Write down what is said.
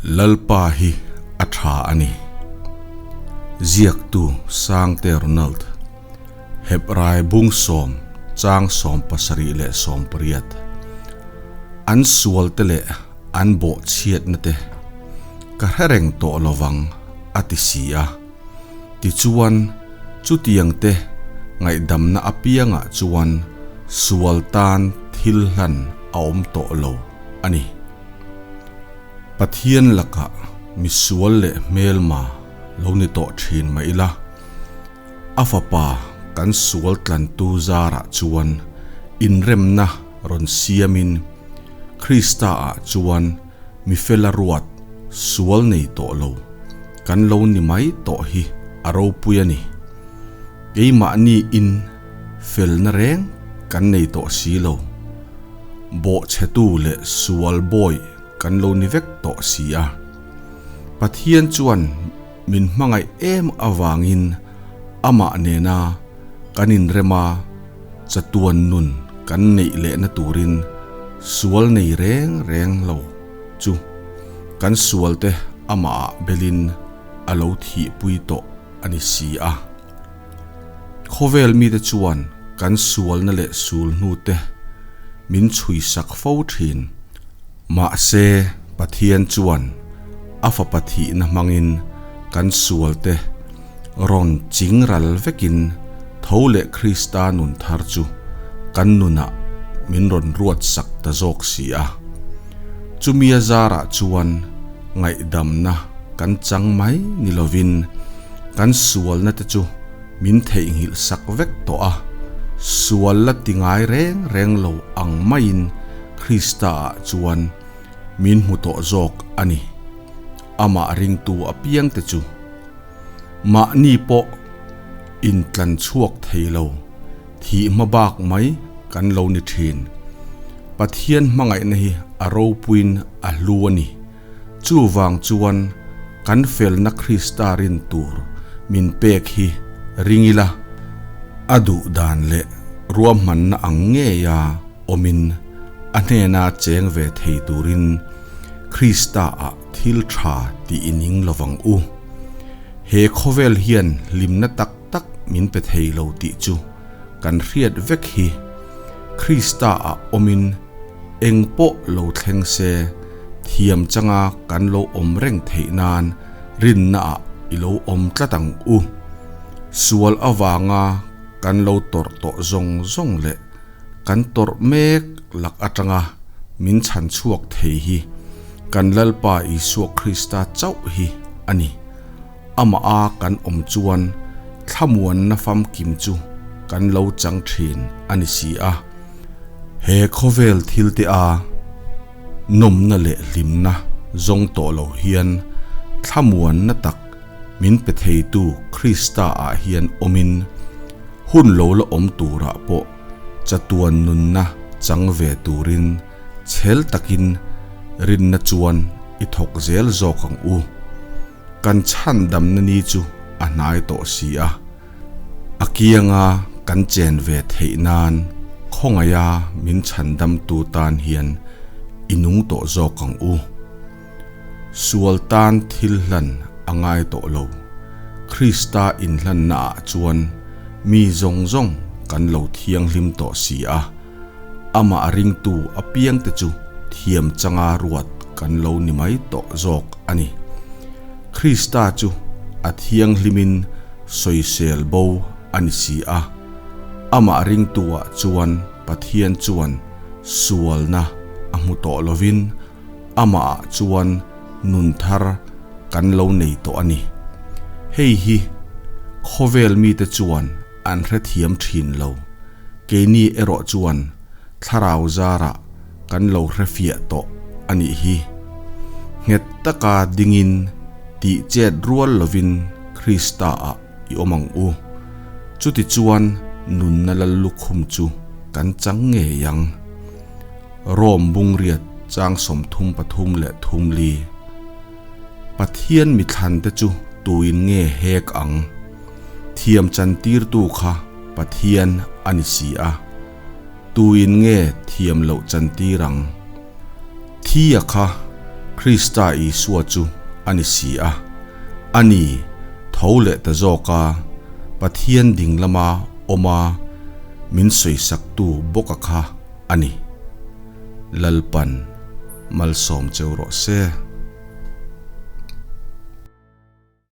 Lalpa hi a tha a ni. Ziaktu Sangte Ronald, Hebrai bung sawm chang 70 leh 80. An sualte leh an bawhchhiatna te ka hre reng tawh lovang a ti si a. Tichuan, chutiang te ngaihdamna apiangah chuan sual tan thil hlan a awm tawh lo a ni. Pathian lakah misual leh hmelma lo ni tawh thin mah ila, a Fapa kan sual tlantu zarah chuan inremna rawn siamin Krista-ah chuan mi fela ruat sual nei tawh lo kan lo ni mai tawh hi a ropui a ni. Keimahni in felna reng kan nei tawh si lo. Bawhchhetu leh sual bawi kan lo ni vek tawh si a. Pathian chuan min hmangaih em avangin amah nena kan inrema chatuan nun kan neih lehna turin sual nei reng reng lo chu kan sualte amahah belin a lo thihpui tawh a ni si a. Khawvel mite chuan kan sualna leh sul hnute min chhui sak fo thin. Mahse, Pathian chuan a Fapa thihna hmangin kan sualte rawn ching ral vekin tho leh Krista nun thar chu kan nunah min rawn ruat sak ta zawk si a. Chumia zarah chuan ngaihdamna kan chang mai ni lovin kan sualna te chu min theihnghilh sak vek tawh a, sual la ti ngai reng reng lo ang maiin Krista-ah chuan min hmu tawh zawk a ni. Amah ringtu apiangte chu mahni pawh intlan chhuak thei lo, thih hma bak mai kan lo ni thin. Pathian hmangaihna hi a ropuiin a hlu a ni. Chuvang chuan kan felna Krista rin tur min pek hi ring ila, a duh dan leh ruahmanna ang ngeia awmin a hnena cheng ve thei turin Krista-ah thil tha tih i ning lovang u. He khawvel hian hlimna tak tak min pe thei lo tih chu kan hriat vek hi. Krista-ah awmin eng pawh lo thleng se, thiam changa kan lo awm reng theih nan rinnaah i lo awm tlat ang u. Sual avanga kan lo tawrh tawh zawng zawng leh kan tawrh mek lak atanga min chhan chhuak thei hi kan Lalpa Isua Krista chauh hi a ni. Amah a kan awm chuan thlamuanna famkim chu kan lo chang thin a ni si a. He khawvel thil te a nawmna leh hlimna zawng tawh lo hian thlamuanna tak min pe theitu Krista ah hian awmin hun lo la awm turah pawh chatuan nunna chang ve turin chhel takin rinna chuan i thawk zel zawk ang u. Kan chhandamna ni chu a hnai tawh si a, a kianga kan chen ve theih nan khawngaiha min chhandamtu tan hian i nung tawh zawk ang u. Sual tan thil hlan a ngai tawh lo. Krista inhlannaah chuan mi zawng zawng kan lo thianghlim tawh si a, amah ringtu apiangte chu thiam changa ruat kan lo ni mai tawh zawk a ni. Krista chu a thianghlimin sawisel bo a ni si a, amah ringtuah chuan Pathian chuan sualna a hmu tawh lovin amahah chuan nun thar kan lo nei tawh a ni. Hei hi khawvel mite chuan an hrethiam thin lo, keini erawh chuan thlarau zarah kan lo hrefiah tawh a nih hi. Nghet taka dingin tih chet rual lovin Krista-ah i awm ang u. Chutichuan nunna lal lukhum chu kan chang ngei ang. Rom bungriat chang 33 leh thum li. Pathian mithlante chu tuin nge hek ang? Thiam chantirtu kha Pathian a ni si a. Tuin nge thiam loh chantir ang? Thia kha Krista Isua chu a ni si a. A ni, tho leh ta zawk a, Pathian ding lama awma min sawisaktu bawka kha a ni. Lalpan malsawm cheu rawh se.